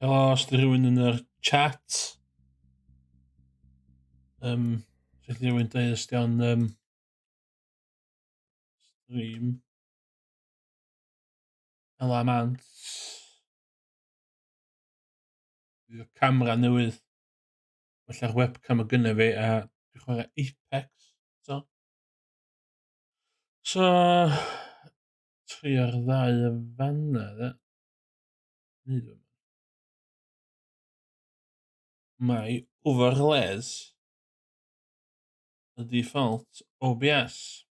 Helo, os di rhywun yn yr chat. Um, os di rhywun dweud os di o'n um, stream. Helo am ant. Bydd y camera newydd. Felly'r webcam o gynna fi a dwi'n chwarae Apex. So, so tri ar ddau y fanna, dde. Neud o. Mae overlays y default OBS.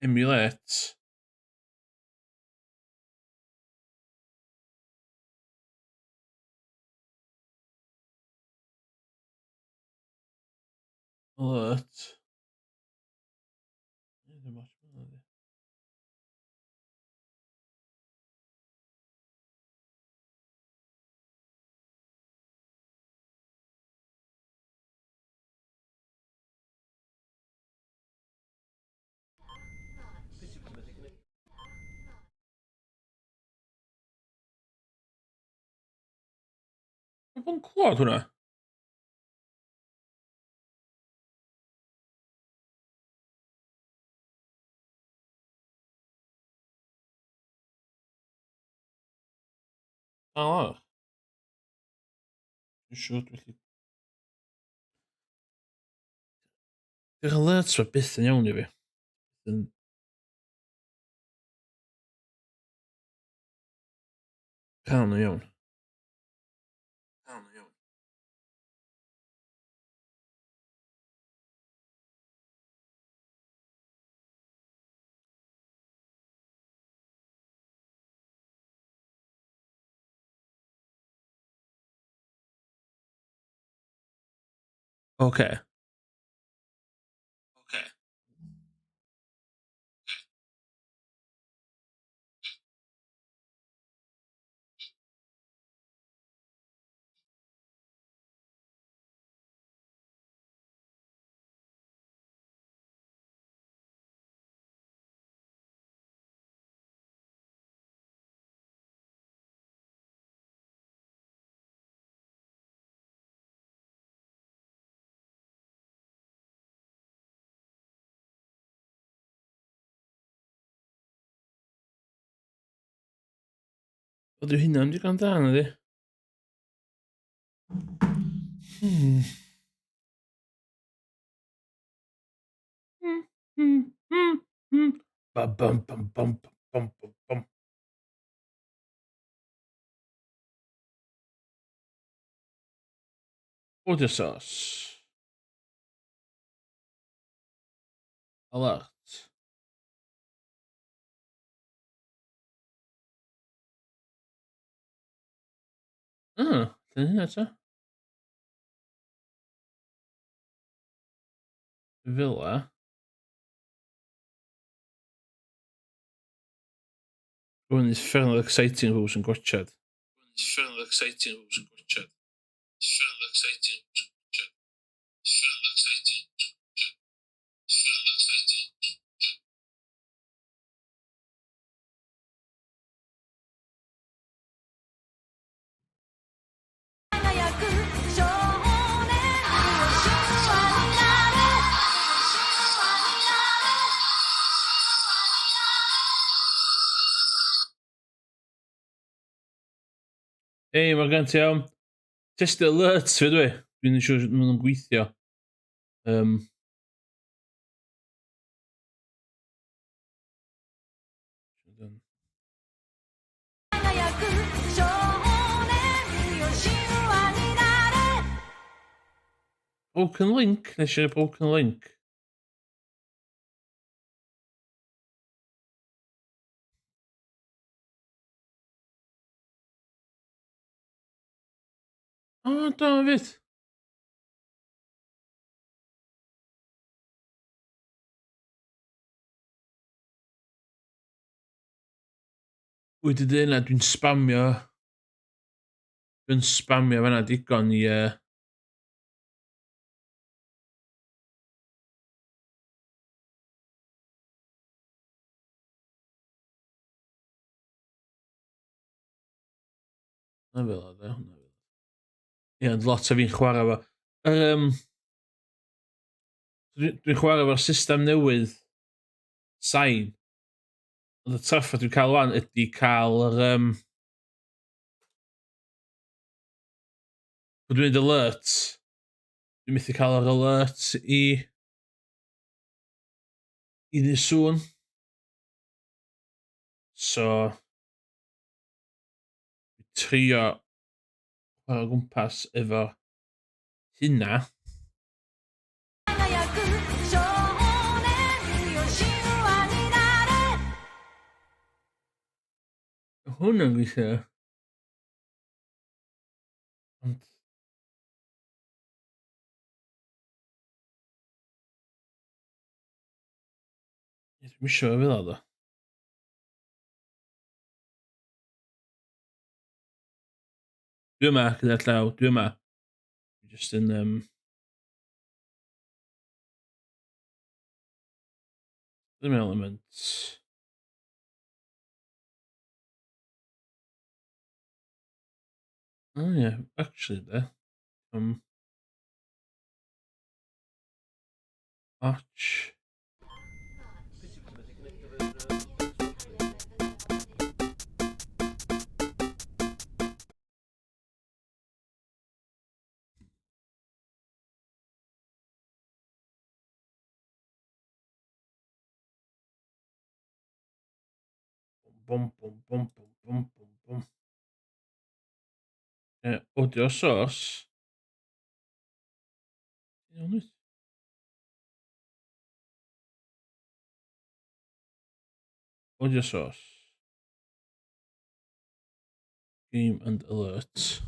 Emulate. Alert. Mae o'n clywed hwnna? O. Dwi'n siŵr dwi'n gallu... Di'r alerts ma byth yn iawn i fi. Yn... Cael nhw iawn. Cael nhw iawn. Oce. Oce. Wel, dyw hynna'n digon da, na di? Hmm. Hmm, hmm, hmm, hmm. Bam, bam, bam, bam, bam, bam, bam. Audio source. Alert. Ah, lle hynna ta? Fel 'a. Rwy'n uffernol exciting rhywbeth sy'n gwatsiad. Rwy'n uffernol exciting rhywbeth sy'n gwatsiad. Uffernol exciting rhywbeth sy'n gwatsiad. Uffernol exciting rhywbeth sy'n gwatsiad. Uffernol exciting rhywbeth sy'n gwatsiad. Ei, Morgan, ti iawn? Test alerts fi dwi. Dwi'n siŵr maen nhw'n gweithio. Um, Broken link? Nes i broken link. O, oh, do, fydd. Wedi dweud yna, dwi'n spamio... Dwi'n spamio fanna digon i... Uh... Hwnna fel oedd e, hwnna fel. Ie, ond lot o fi'n chwarae fo. Um, Dwi'n dwi chwarae fo'r system newydd sain. Ond y trafferth dwi'n cael wan ydy cael yr... Um, dwi'n mynd alert. Dwi'n methu cael yr alert i... i ddyn sŵn. So... Trio chwarae o gwmpas efo hynna. Hwn yn gweithio. Ond... Dwi'n isio fe fel o. Dwi yma gyda llaw, dwi yma. Dwi just yn... Um... Ddim element. Oh yeah, actually there. Arch. Bum, bum, bum, bum, bum, bum, bum. Audio source. Iawn wyt? Audio source. Game and alert.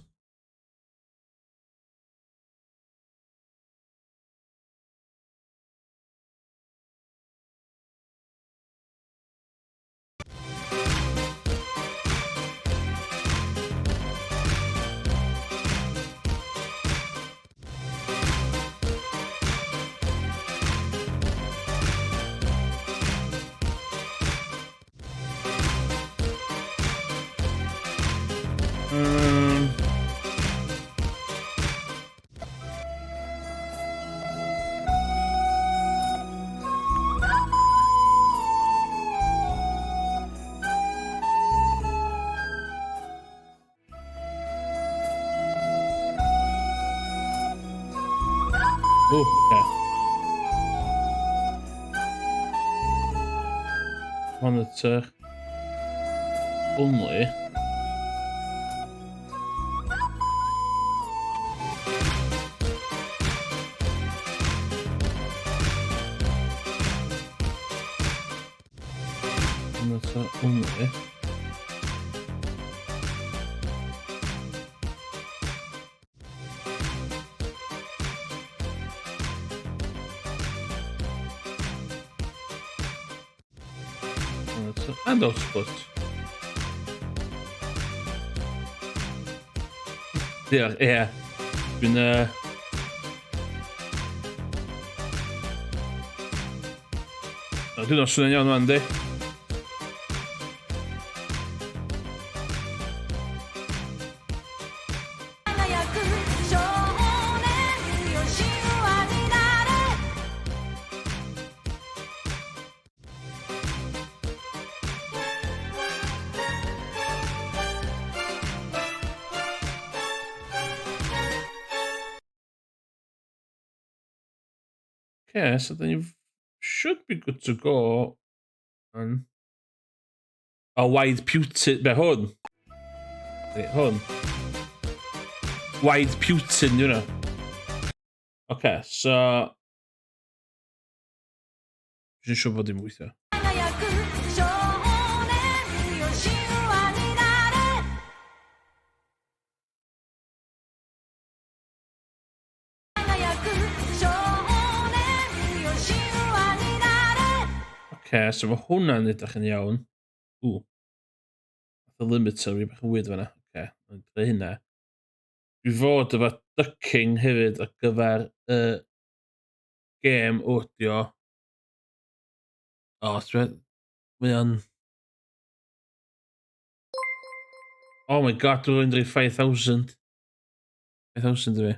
Oh, okay. Monitor only. Monitor only. And output. Diolch, ie. Dwi'n... No, dwi'n swnio'n iawn fan, di. Okay, so then you should be good to go. And a wide Putin, be hwn? Be hwn? Wide Putin, you know. Okay, so Dwi'n siŵr bod dim gweithio. Oce, so mae hwnna'n edrych yn iawn. Ww. Nath y limiter fi bach yn weird fan'na. Oce, mae'n creu hynna. Dwi fod efo ducking hefyd ar gyfer y gêm audio. O, oh, mae o'n... Oh my God, dwi'n rhoi 5,000. 5,000 i fi.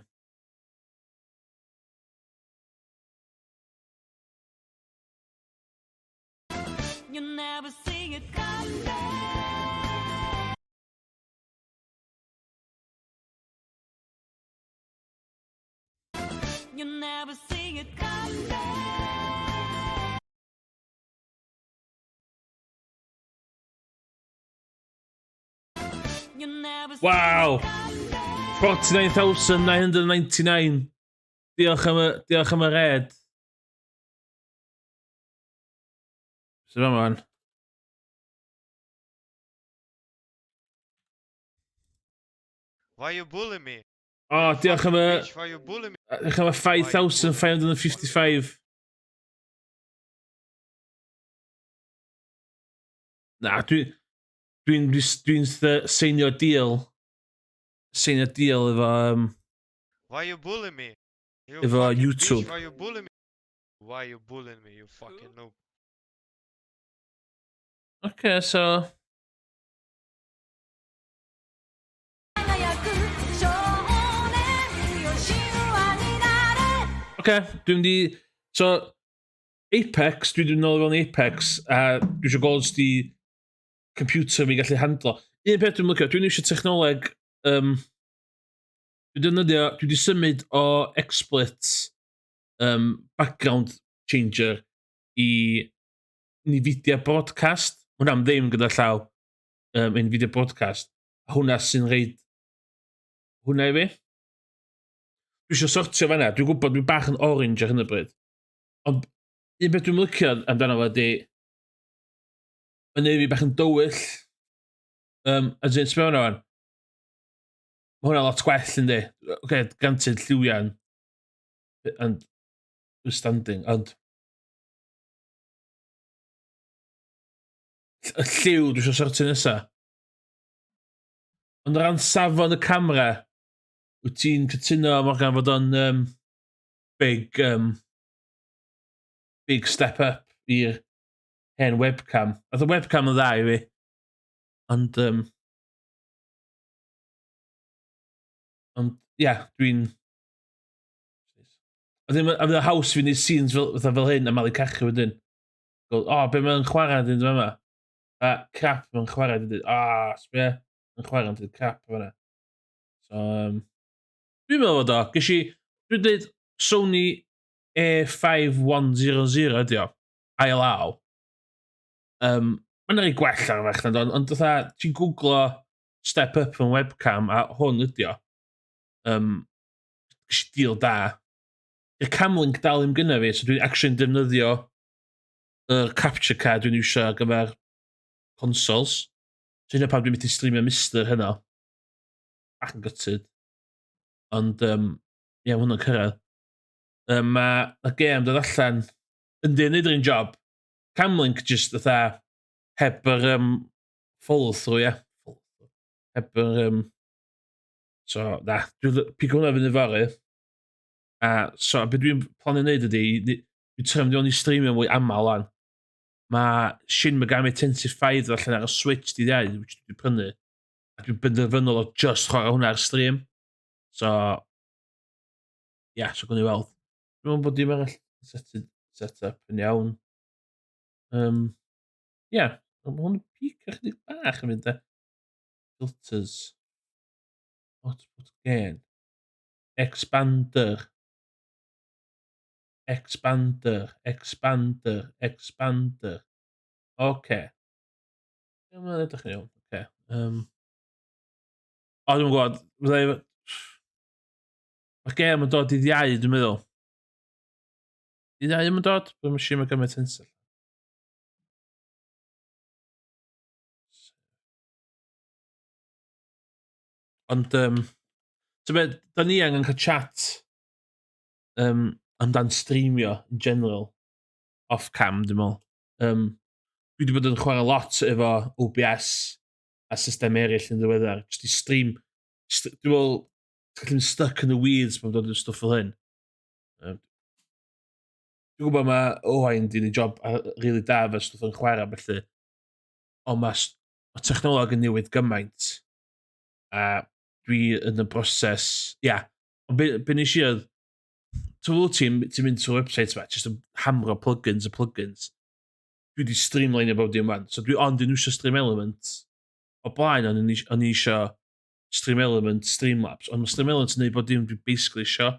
Wow! 49,999. Diolch am y, diolch am y red. Sut fan man? Why you bully me? Oh, diolch am y... Bitch, why you bully me? Diolch am y 5,555. Na, dwi'n... Dwi'n dwi, dwi seinio deal. Seinio deal efo... Why you bully me? You Efo fucking YouTube. Bitch, why you bully me? Why you bullying me, you fucking noob? Okay, so... Oce, dwi'n mynd i... So, Apex, dwi wedi mynd nôl i fewn i Apex, a dwi eisiau gweld os di computer fi gallu handlo. Un peth dwi'n licio, dwi'n eisiau technoleg... Dwi'n defnyddio, dwi wedi symud o XSplit background changer i Nvidia Broadcast. Hwna am ddim gyda llaw, Nvidia Broadcast. A hwnna sy'n reid hwnna i fi. Dwi eisiau sortio fanna. Dwi'n gwybod dwi'n bach yn orange ar hyn o bryd. Ond un beth dwi'n licio amdano fo ydy, mae'n neud fi bach yn dywyll. As in, sbio hwnna fan. Mae hwnna lot gwell yndi. Oce, okay, granted, lliwiau'n and standing, ond y lliw dwi eisiau sortio nesa. Ond o ran safon y camera, wyt ti'n cytuno, Morgan, fod o'n big step up i'r hen webcam? Oedd y webcam yn dda i fi. Ond, ie, yeah, dwi'n... A ddim, a fydd o haws fi wneud scenes fel, fatha fel hyn a malu cachu wedyn. Go, o, oh, be mae'n chwarae dyn yma? A crap mae'n chwarae dyn. A, oh, sbia, mae'n chwarae dyn crap fyna. So, dwi'n meddwl fod o. Ges i, dwi'n dweud Sony A5100 ydi o. Ail law. Mae'n rhaid gwell ar y farchnad, ond fatha, ti'n googlo step up yn webcam, a hwn ydi o. Ges i deal da. I'r Camlink dal ddim gynna fi, so dwi'n actually defnyddio yr capture card dwi'n iwsio ar gyfer consoles. So hynna pam dwi'n mynd i streamio Mister heno. Bach yn gutted. Ond, ie, yeah, hwnna'n cyrraedd. Mae y gêm dod allan yn dyn neud yr un job. Camlink just fatha heb yr follow through, ie. Yeah. Heb yr... So, na, dwi'n pigo hwnna fyny fory. A so, be dwi'n plannu wneud ydy, dwi'n trefnu mynd i streamio mwy aml lan. Mae Shin Megami Tensei 5 allan ar y Switch di ddeud, which dwi wedi prynu. A dwi'n benderfynol o just chwarae hwnna ar stream. So, ia, yeah, so gwni weld. Dwi'n meddwl bod dim arall set up yn iawn. Yeah, mae hwn yn pico chydig bach yn mynd, e. Filters. Output gain. Expander. Expander. Expander. Expander. Oce. Okay. Mae'n edrych yn iawn. Oce. Okay. O, dwi'n gwybod. Mae'r gêm yn dod i ddiau, dwi'n meddwl. Dydd Iau yn dod? Dwi'n siŵr mae gymaint tensor. Ond, so be, da ni angen cael chat amdan streamio in general, off-cam, dwi'n meddwl. Dwi wedi bod yn chwarae lot efo OBS a system eraill yn ddiweddar. Just i stream, dwi'n meddwl, ti'n gallu mynd stuck in the weeds pan dod i'r stwff fel hyn. Dwi'n gwybod mae Owain di wneud job really da efo stwff yn chwarae, felly. Ond mae technoleg yn newid gymaint. A dwi yn y broses, ia. Yeah. Ond be, be nes i oedd, ti'n fel ti'n ti mynd trwy'r website yma, jyst yn hamro plugins a plugins. Dwi wedi streamline bob dim wan. So dwi ond yn iwsio Stream Elements. O blaen, o'n i eisiau Stream Elements, Streamlabs. Ond mae Stream Elements yn neud bod dim dwi basically eisiau.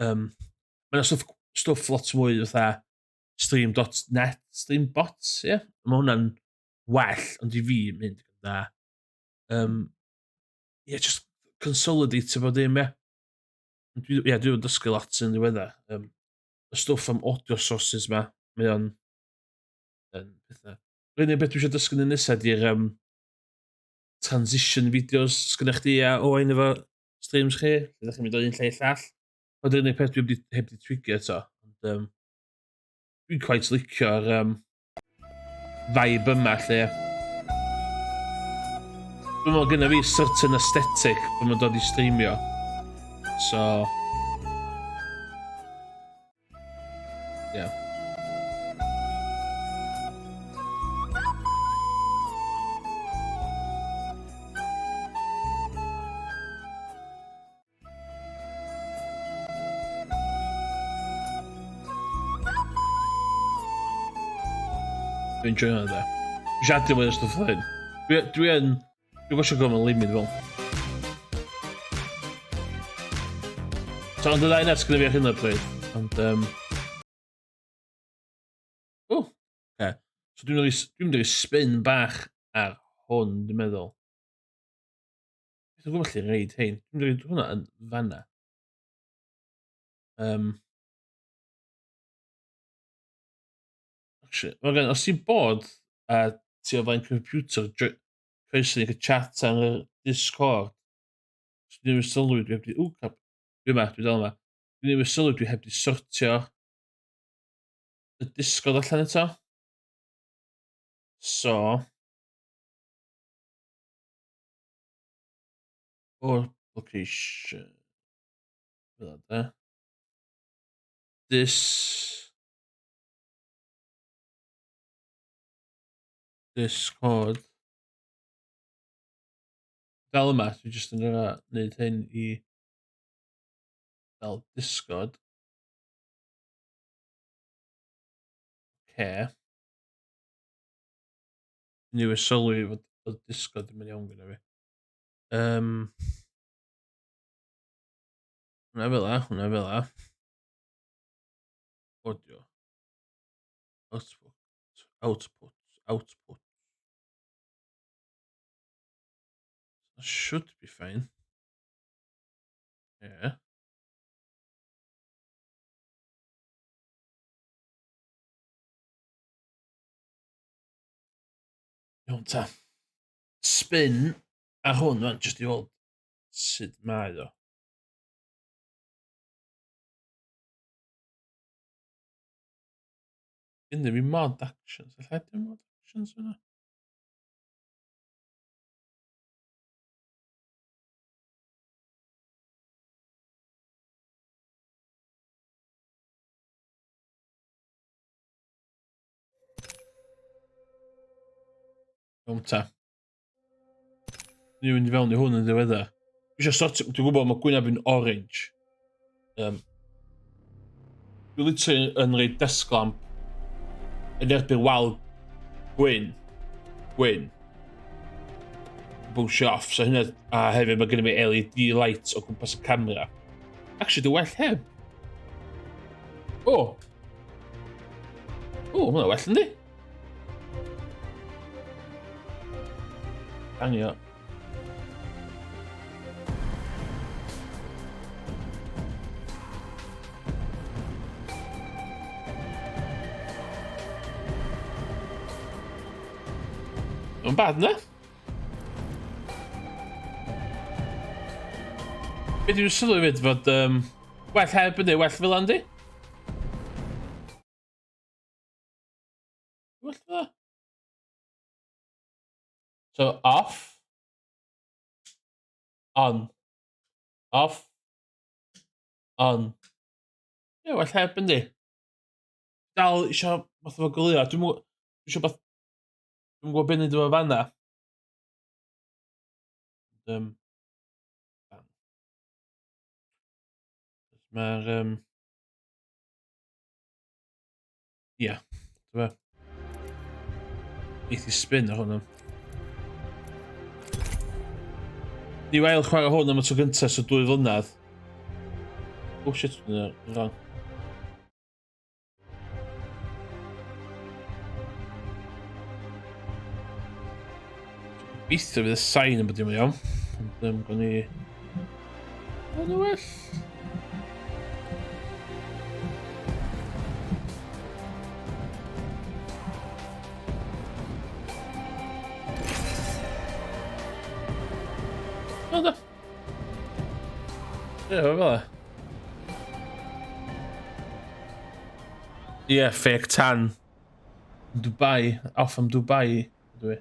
Mae yna stwff, stwff lot mwy fatha stream.net, streambot, ie. Yeah? Mae hwnna'n well, ond i fi mynd dda. Yeah, just consolidate bod dim, ie. Yeah. Dwi, yeah, dwi wedi dysgu lot yn ddiweddar. Y stwff am audio sources ma, mae o'n yn pethau. Yr unig beth dwi eisiau dysgu yn nesaf di'r transition videos sgynna chdi a Owain efo streams chi, lle ydych chi'n mynd o un lle i llall. Ond yr unig peth dwi heb di twigio eto. Ond, dwi'n quite licio'r vibe yma lle. Dwi'n meddwl gyda fi certain aesthetic pan mae'n dod i streamio. So... Yeah. Dwi'n joio hwnna da. Dwi eisiau adio mwy o stwff hyn. Dwi, dwi yn... Dwi'n gwybod gwybod yn limit fel. So, ond y ddau nes gyda fi ar hyn o bryd. Ond, O, okay. So dwi'n mynd i spin bach ar hwn, dwi'n meddwl. Dwi'n gwybod lle reid hein. Dwi'n mynd i hwnna yn fanna. Actually, mae gen, os ti'n bod a ti o flaen computer, croeso ni chat ar y Discord. So, dwi'n newydd sylwi, dwi heb di... Ww, cap. Dwi yma, dwi dal yma. Dwi newydd sylwi, dwi heb di sortio y Discord allan eto. So... O'r location. Fel da. This... Discord. Fel yma, dwi jyst yn gorau wneud hyn i fel Discord. Okay. Ni wedi sylwi fod y Discord ddim yn iawn gyda fi. Hwna fel la, hwna fel la. Audio. Output, output, output. That should be fine. Yeah. Iawn ta. Spin ar hwn fan, jyst i weld sut mae o. Gynnu fi mod actions. Alla i dim mod actions yna? Iawn ta. Ni'n mynd i fewn i hwn yn ddiweddar. Dwi eisiau sortio, dwi'n gwybod mae gwyneb yn orange. Dwi literally yn rhoi desk lamp yn erbyn wal gwyn. Gwyn. Bwysio off, so hynna, a hefyd mae gennym fi LED light o gwmpas y camera. Actually, dwi'n well heb. O! O, mae hwnna well yndi? Bangio. Mae'n bad, na? Be dwi'n sylwi fyd fod... Well heb yndi, well fel yndi? Well fel So, off. On. Off. On. Ie, yeah, well heb yndi. Dal eisiau fath o goleuo. Dwi'n eisiau beth... Dwi'n gwybod beth wneud efo fanna. Mae'r... Ia, dyma. Eith i spin ar hwnna. Ni wael chwarae hwn am y tro gyntaf so 2 flynedd. Oh shit, dwi'n wrong. Gobeithio fydd y sain yn bod dim iawn. Ond gwn i... O'n well. O da. Ie, fel e. Ie, fake tan. Dubai. Off am Dubai. Dwi.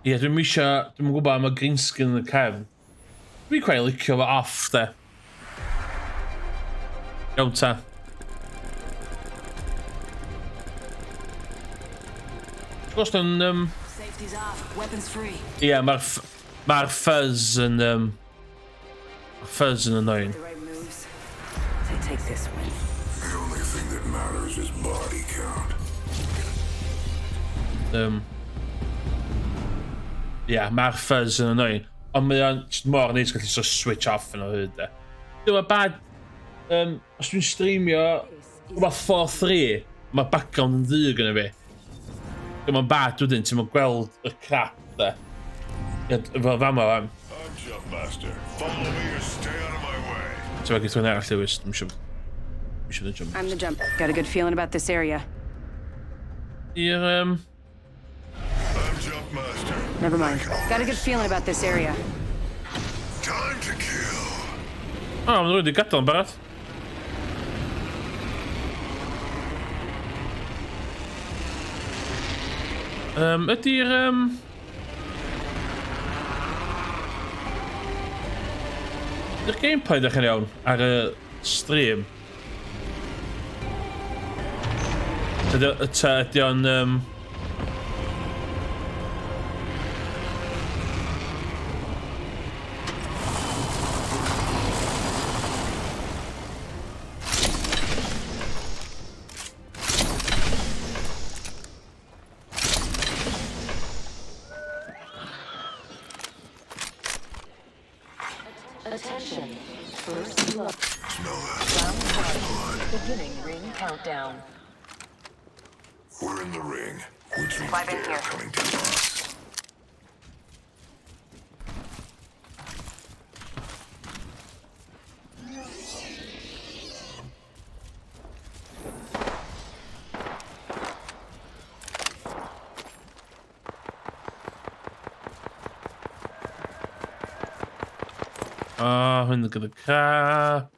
Ie, dwi'n misio, dwi'n gwybod am y green screen yn y cefn. Dwi'n quite licio fo off, de. Iawn ta. Os yn... Safety's off. Weapons free. Ie, mae'r fuzz yn... Fuzz yn annoying. The right moves. They take this win. The only thing that matters is body count. Ie, yeah, mae'r fuzz yn annoying. Ond mae o'n just mor neis gallu so switch off yn o hyd, de. Dwi'n bad... Os dwi'n streamio rhywbeth 4-3, mae background yn ddu gyda fi. Dwi'n bad wedyn, ti'n gweld y crap, de. Ie, fel fama, fan. I'm Jump Master. Follow me or stay out of my way. Ti'n meddwl rhywun arall, Lewis, dwi'n siŵr. Dwi'n siŵr jump. I'm the jump. Got a good feeling about this area. I'r, I'm Jump Master. Never mind. Got a good feeling about this area. Time to kill. O, oh, mae'n rhywun wedi gadael yn barod. Ydy'r... Ydy'r gameplay ddech chi'n iawn ar y stream? Ta ydy o'n... Attention. First blood. Smell that? Round one. Beginning ring countdown. We're in the ring, which means Climb in they're here. coming to us. Oh, hwn gyda crap.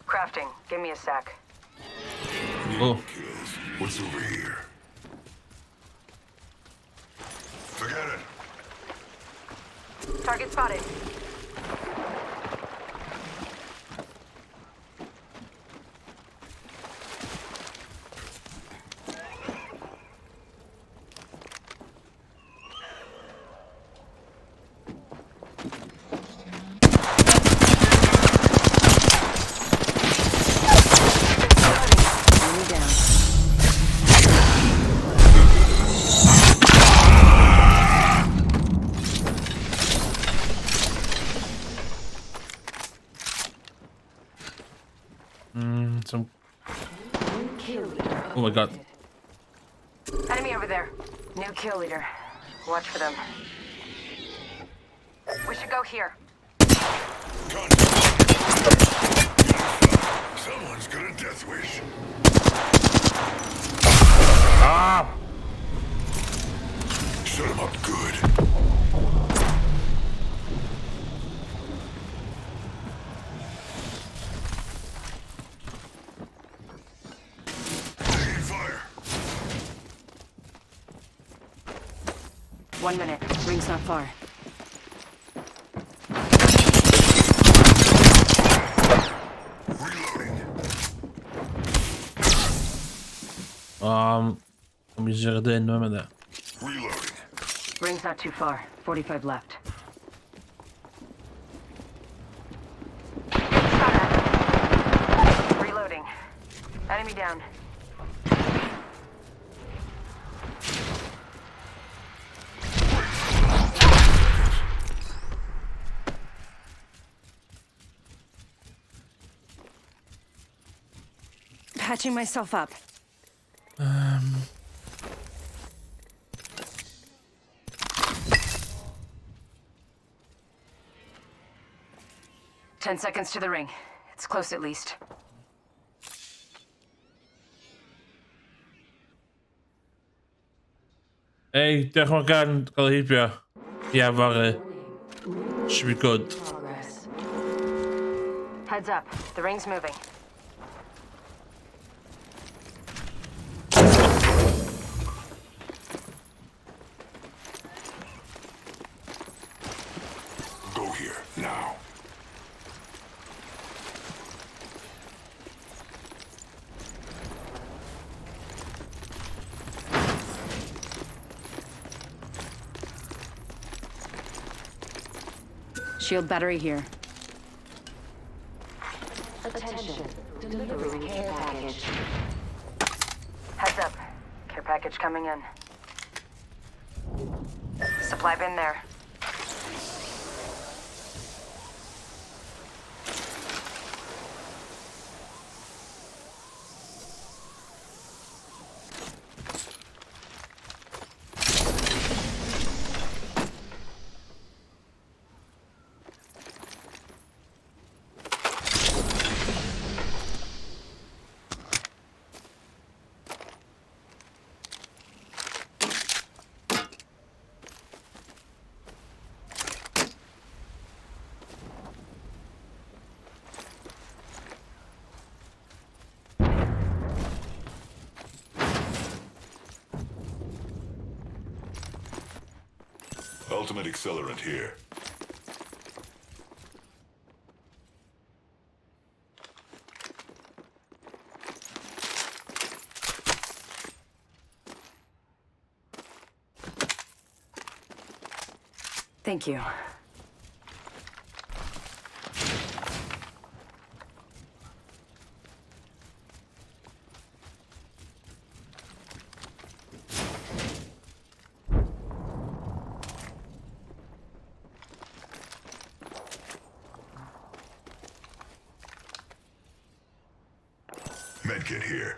Crafting. Give me a sec. Oh. Kills. What's over here? Forget it. Target spotted. Enemy down. Some... New kill leader. Oh my God. Enemy over there. New kill leader. Watch for them. We should go here. Contact. Someone's got a death wish. Ah! Shut him up good. 1 minute. Ring's not far. Reloading. On mi zeroed in, no mynd. Reloading. Ring's not too far. 45 left. Shot at. Reloading. Enemy down. Patching myself up. 10 seconds to the ring. It's close at least. Ei, diolch yn fawr gan gael heibio. Ie, fory. Should be good. Progress. Heads up. The ring's moving. Go here now. Shield battery here. Attention. Delivering care package. Heads up. Care package coming in. Supply bin there. Ultimate accelerant here. Thank you. Medkit here.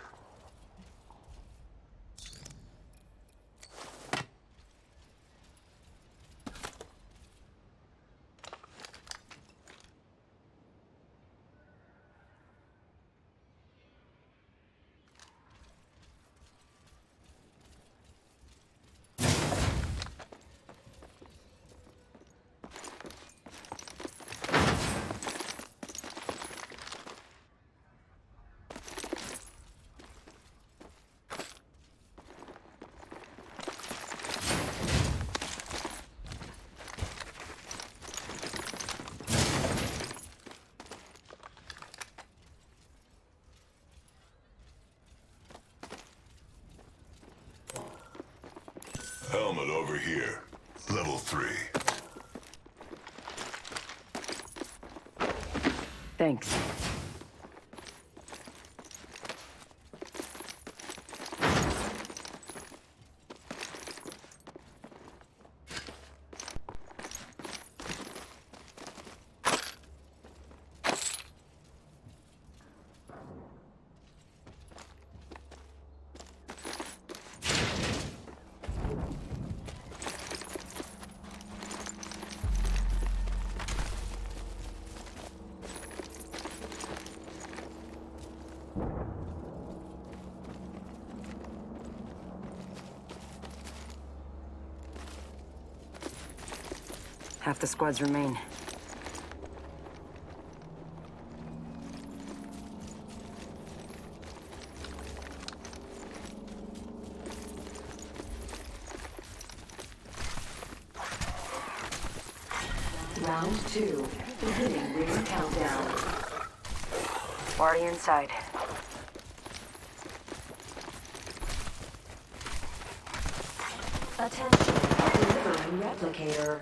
Helmet over here. Level 3. Thanks. Half the squads remain. Round 2. Beginning ring countdown. Already inside. Attention. Delivering replicator.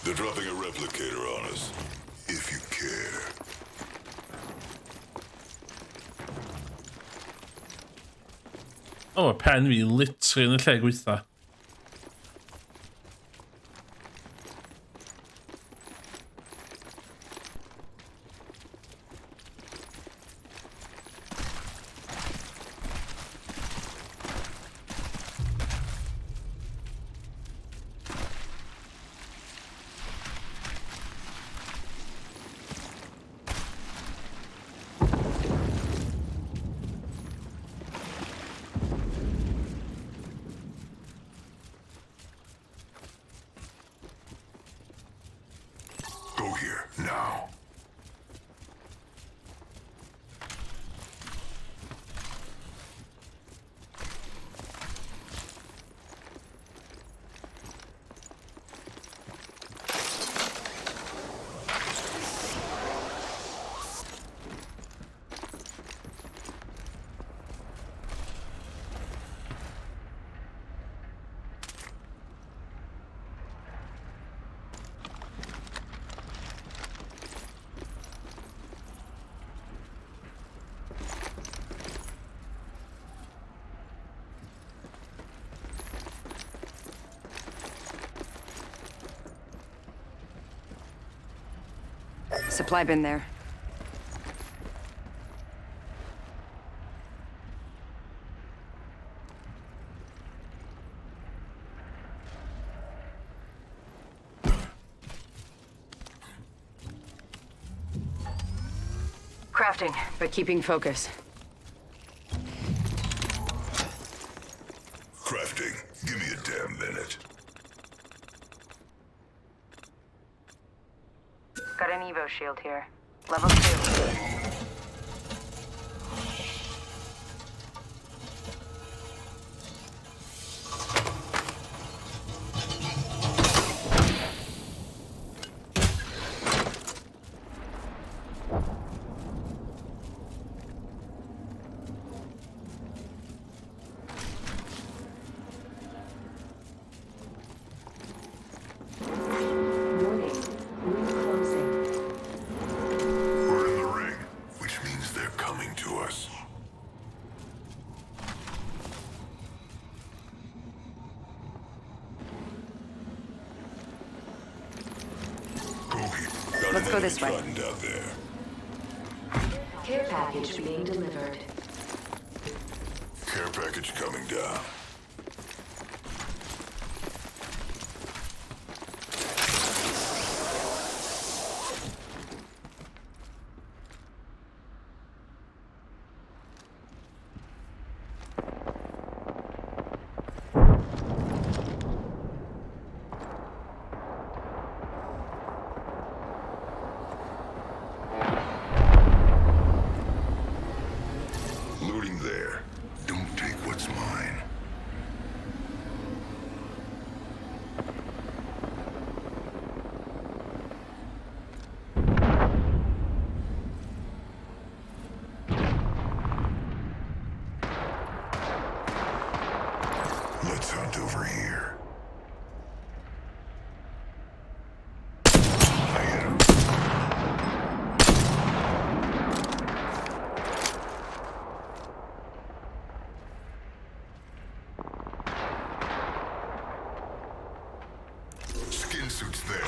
They're dropping a replicator on us. If you care. O, mae pen fi literally yn y lle gweitha. Go here, now. Supply bin there. Crafting, but keeping focus. Crafting. Give me a damn minute. Got an Evo shield here. Level 2. Warning. Ring closing. We're in the ring, which means they're coming to us. Go here. Got an Let's go enemy this way. trident out there. Care package being delivered. Care package coming down. Looting there. Don't take what's mine. Let's hunt over here. I hit him. Skin suits there.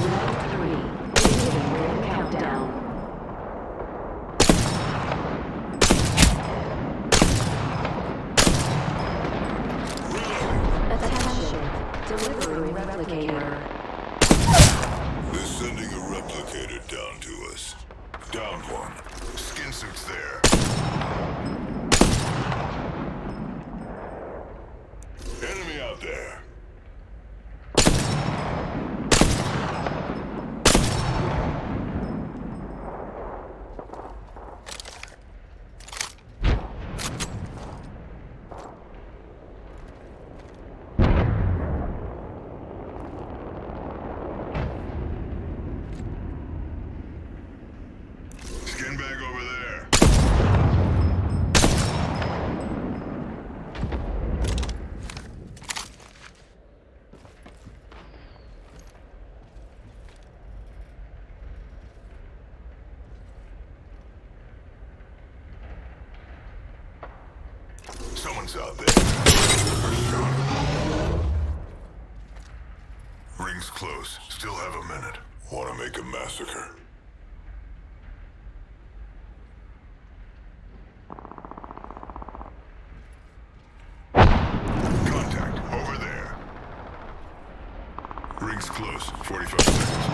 Round 3. Beginning ring countdown. Attention. Delivering replicator. They're sending a replicator down to us. Downed one. Skin suits there. Enemy out there. Someone's out there. Shot. Ring's close. Still have a minute. Want to make a massacre? Contact over there. Ring's close. 45 seconds.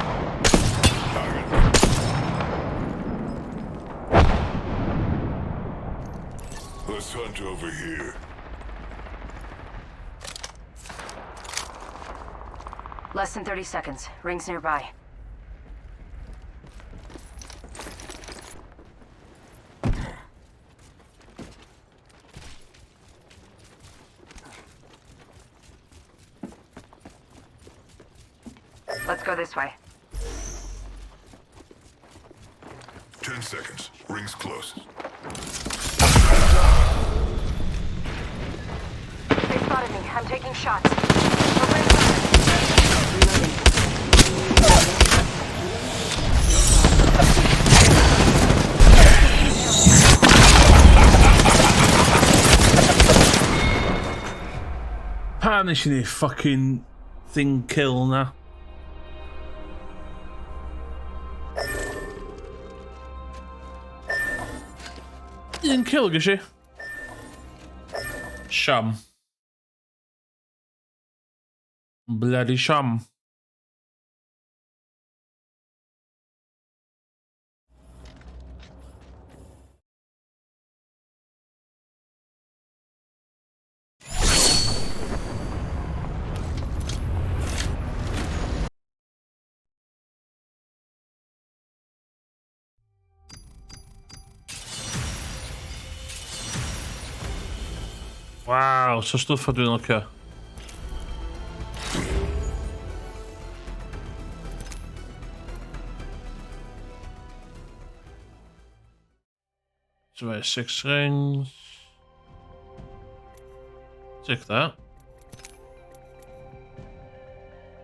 Target. Let's hunt over here. Less than 30 seconds. Rings nearby. Let's go this way. 10 seconds. Ring's close. They spotted me. I'm taking shots. Opening fire. Reloading. Pam nes i neud fucking thing kill na? Un kill ges i. Siam. Bloody siam. Waw, so stwff o dwi'n licio. So mae 6 rings. Take that.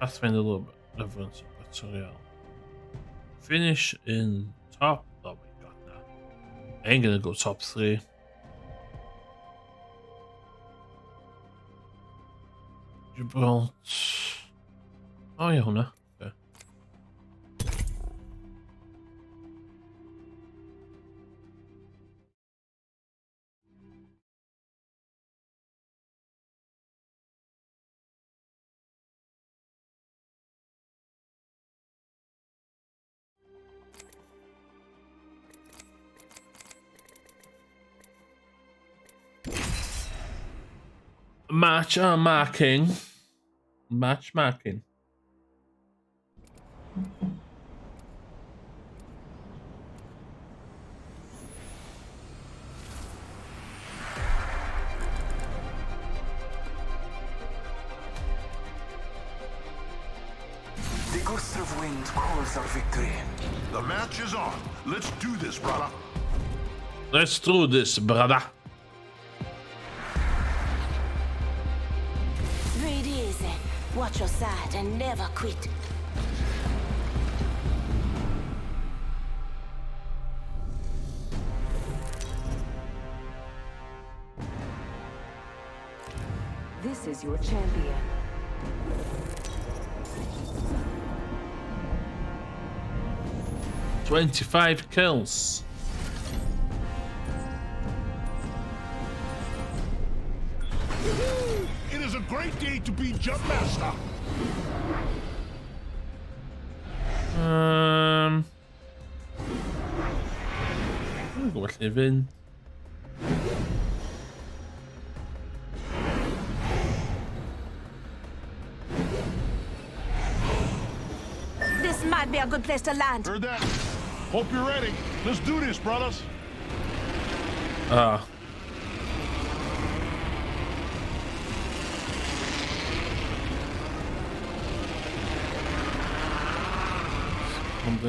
Pathfinder a little bit reference battle royale. Finish in top. Oh my god, nah. I ain't gonna go top 3. Gibraltar. Oh ie, hwnna. Okay. Match marking. Match marking. The gust of wind calls our victory. The match is on. Let's do this, brother. Let's do this, brother. Breathe easy. Watch your side and never quit. This is your champion. 25 kills. It is a great day to be Jumpmaster. Dwi'n gwybod lle i fynd. This might be a good place to land. Heard that? Hope you're ready. Let's do this, brothers. Ah. Ond,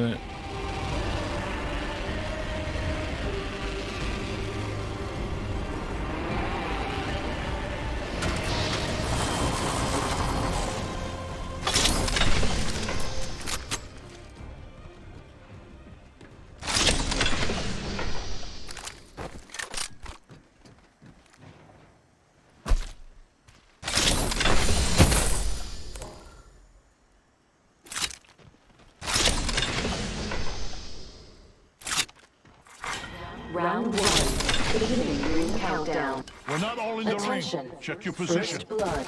Round one. Beginning ring countdown. We're not all in the Attention. ring. Check your position. First blood.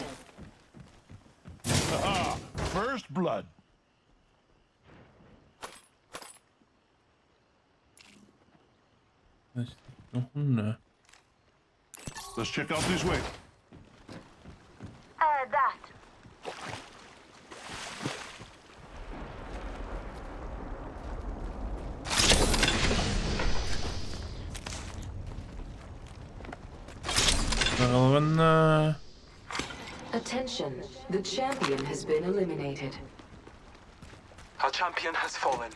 First blood. O, hwnna. Let's check out this way. That. Fel fyna. Attention. The champion has been eliminated. Our champion has fallen.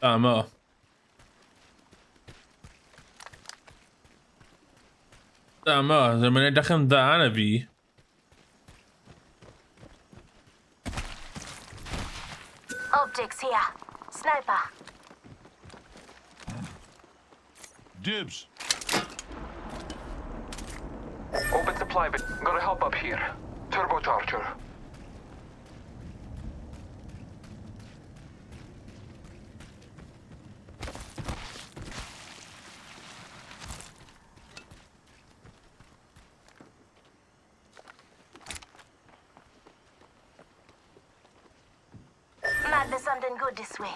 Da, mo. Da, mo. Mae'n edrych yn dda na fi. Optics here. Sniper. Dibs. Open supply bin. Gotta help up here. Turbocharger. Might be something good this way.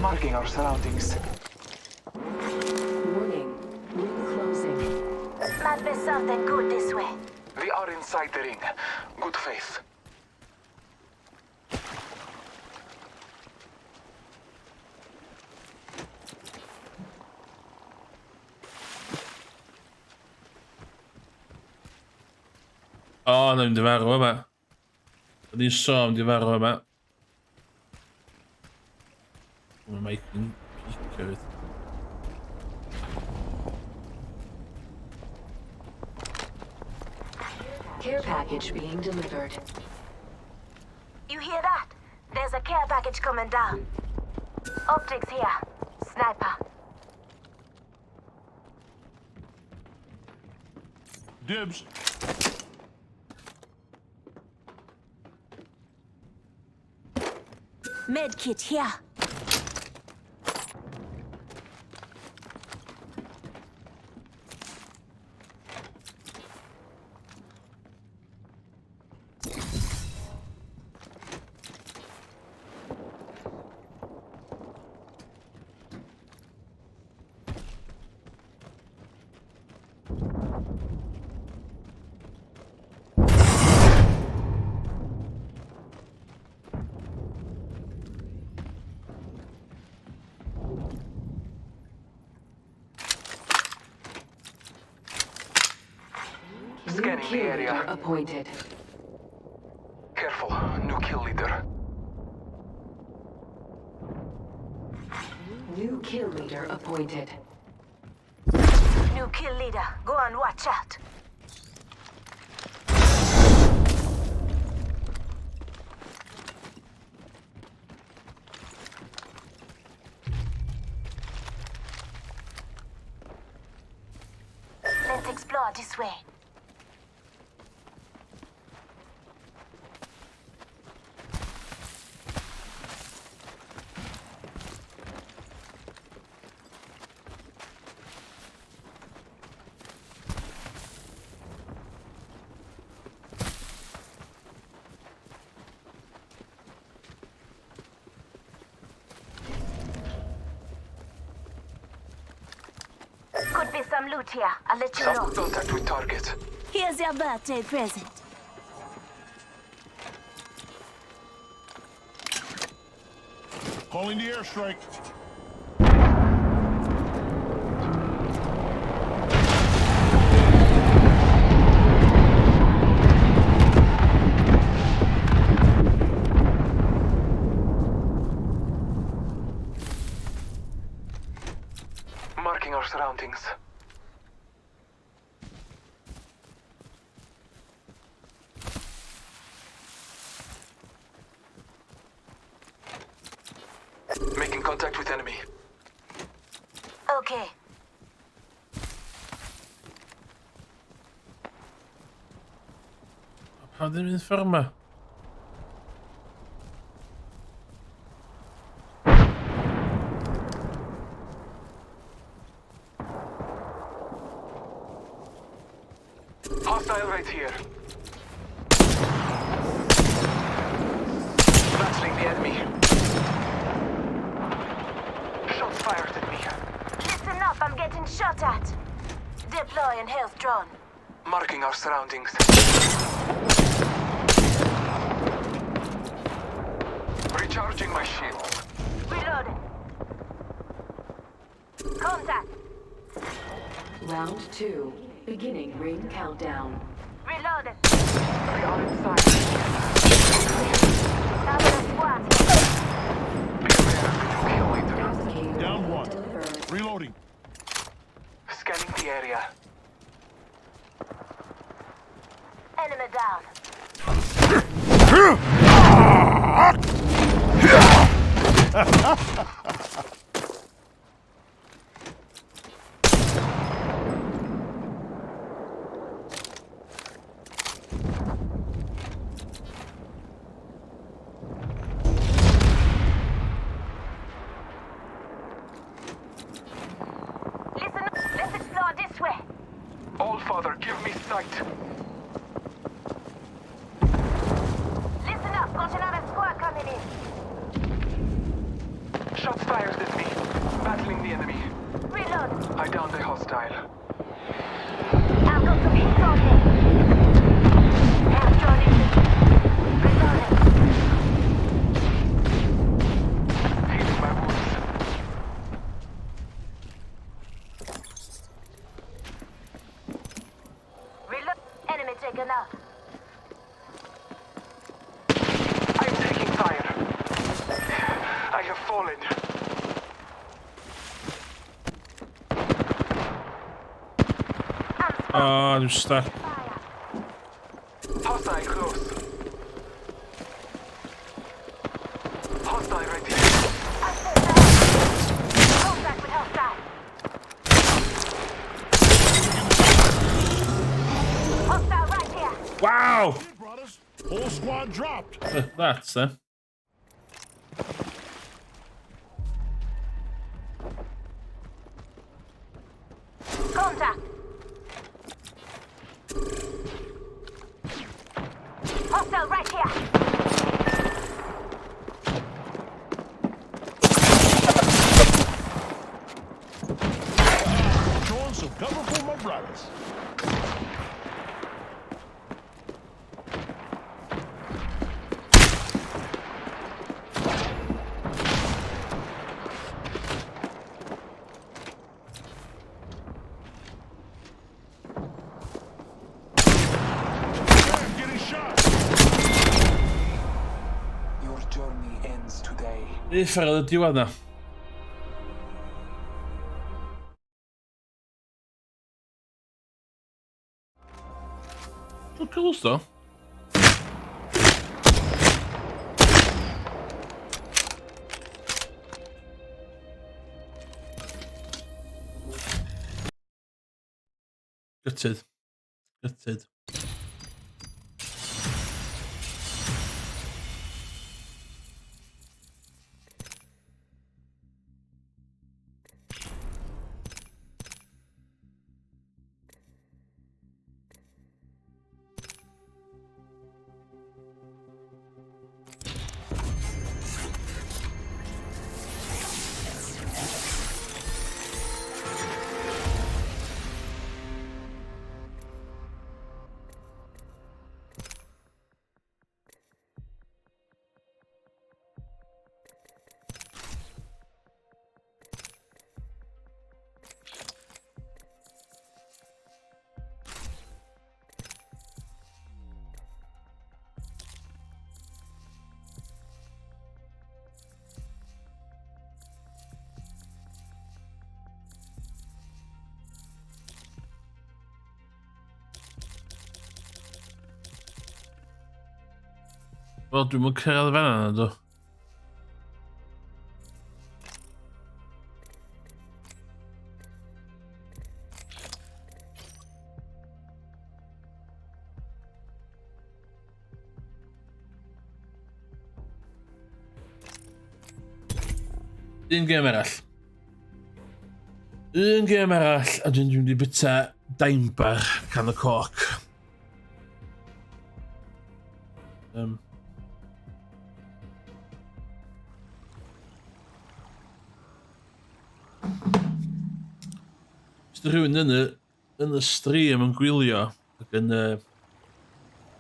Marking our surroundings. Warning. Ring closing. Might be something good this way. We are inside the ring. Good faith. O, na, mynd i farw yma. O'n i'n sôn mynd i farw yma. Mae mic yn picio fydd. Care package being delivered. You hear that? There's a care package coming down. Optics here. Sniper. Dibs. Medkit here. New Scanning the kill area. leader appointed. Careful, new kill leader. New kill leader appointed. New kill leader. Go and watch out. this way. Could be some loot here. I'll let you know. Some contact with target. Here's your birthday present. Calling the airstrike. Marking our surroundings. Making contact with enemy. Okay. Pam ddim yn ffordd yma? Hostile right here. Battling the enemy. Shots fired at me. Listen up, I'm getting shot at. Deploy and health drone. Marking our surroundings. Recharging my shields. Reloading. Contact. Round 2. Beginning ring countdown. Reloading. We are inside. Another squad. Be aware of the new kill leader. Replicator Down one. delivered. Reloading. Scanning the area. Enemy down. Listen up. Let's explore this way. All father, give me sight. Listen up. Got another squad coming in. Shots fired at me. Battling the enemy. Reload. I downed a hostile. I've got some hits on me. Health drone in. Reloading. Healing my wounds. Reload. Enemy taken out. I am taking fire. I have fallen. I'm O, dwi'n stuck. fire. Hostile close. Hostile right here. I'm set down. Contact with hostile. Hostile right here. Wow! Brothers. Whole squad dropped. That's then. Contact. Hostile right here. Showing some cover for my brothers. I'm getting shot. Your journey ends today. Uffar y diwedd na. Look close though. Gutted. Gutted. Wel, dwi'm yn cyrraedd fan'na na dw. Un gêm arall. Un gêm arall, a dwi'n mynd i byta daimbar can y coc. Os 'di rhywun yn y yn y stream yn gwylio ac yn uh,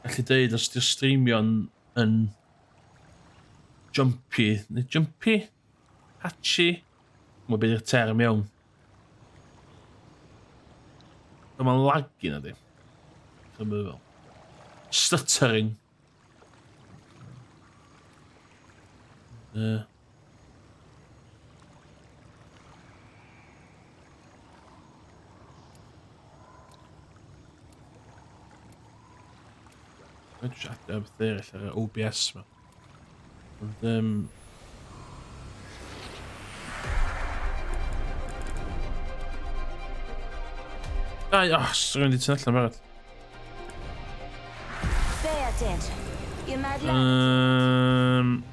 gallu deud os 'di'r streamio'n yn jumpy, neu jumpy? Patchy? Mae'n beth yw'r term iawn. Mae'n laggy na di. Fel. Stuttering. Dwi'n eisiau adio beth eraill ar y OBS ma. Ond, Ai, oh, rwy'n di tyn allan barod. Pay attention. You might learn.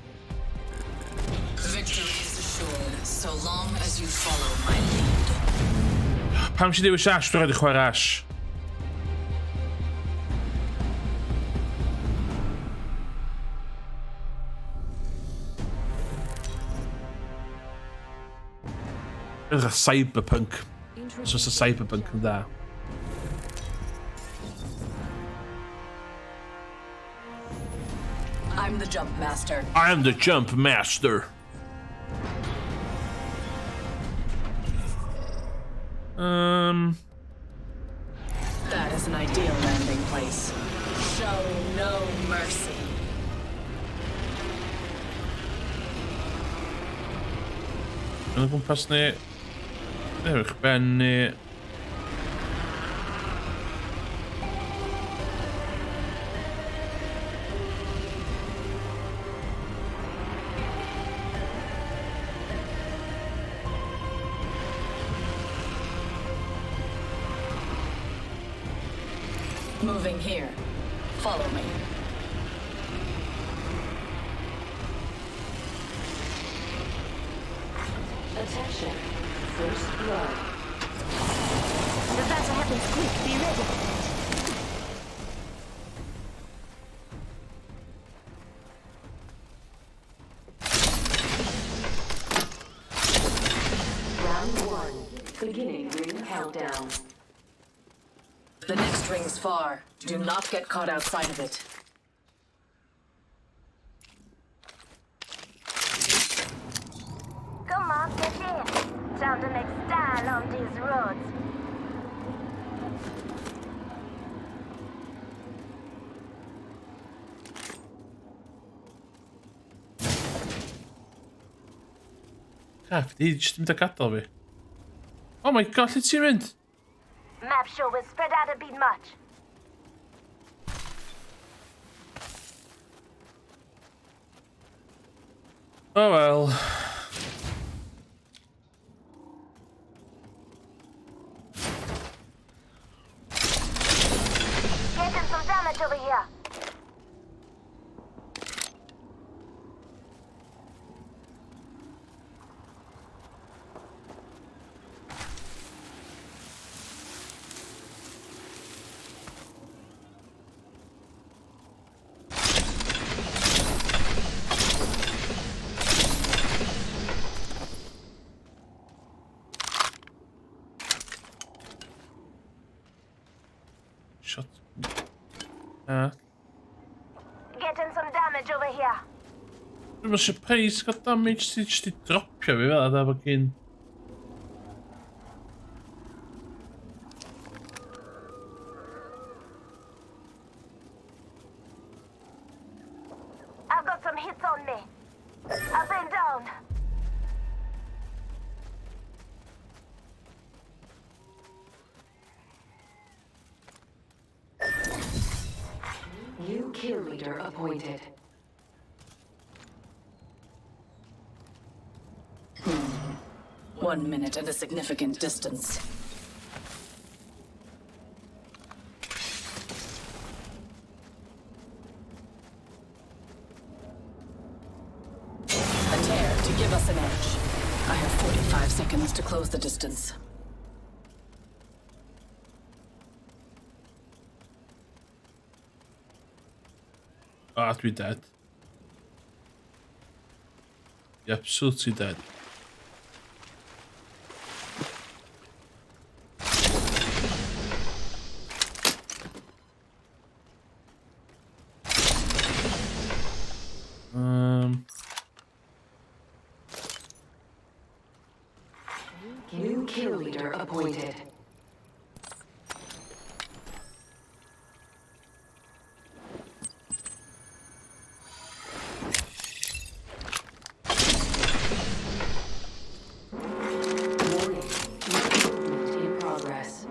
Victory is assured, so long as you follow my lead. Pam si dewis Ash? Dwi'n rhaid i chwarae Ash. Edrych cyberpunk. Os oes y cyberpunk yn dda. I'm the jump master. I'm the jump master. That is an ideal landing place. Show no mercy. Yn y gwmpas ni. Ewch ben ni. Moving here. Follow me. Attention. First blood. The battle happens quick. Be ready. Round 1. Beginning ring countdown. The next ring's far. Do not get caught outside of it. Come on, get in. Time to make style on these roads. Crap, di jyst mynd a gadael fi. Oh my god, lle ti'n mynd? Map sure will spread out a bit much. Oh well. Getting some damage over here. Dwi'n surprised gael damage ti jyst i dropio fi fel yna fucking... I've got some hits on me. I've been down. New kill leader appointed. 1 minute and a significant distance. A tear to give us an edge. I have 45 seconds to close the distance. Ah, dwi dead. You're absolutely dead. New kill leader appointed. Warning. Movement in progress.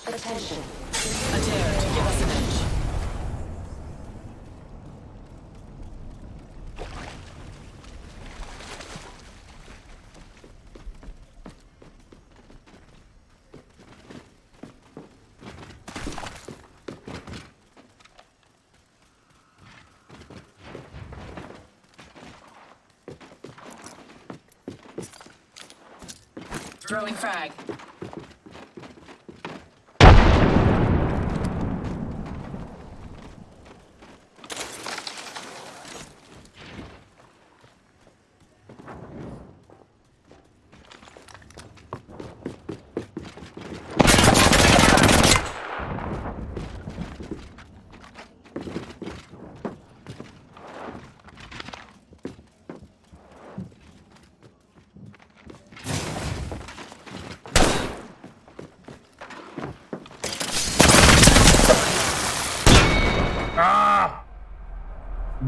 Attention. A tear to give us an edge. Throwing frag.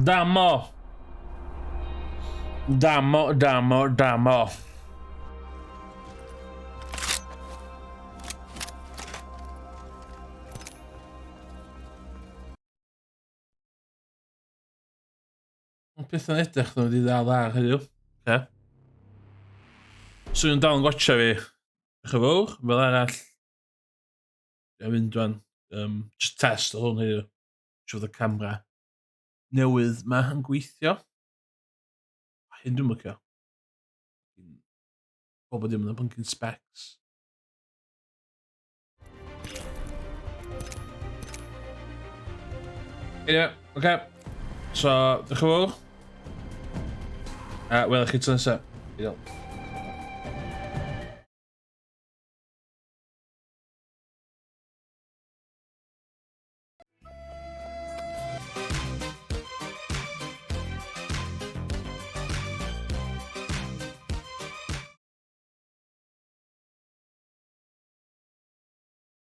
Damo! Damo, damo, damo. Mae pethau'n edrych nhw wedi ddal ar heddiw. Okay. So nhw'n dal yn gwatcha fi. Diolch yn fawr, fel arall. Dwi'n mynd rwan. Just test o hwn heddiw. Siwr y camera newydd ma yn gweithio. Hyn dwi'n mycio. Pobl ddim yn pumpkin specs. Anyway, okay. So, diolch yn fawr. A welch chi tro nesaf. Diolch.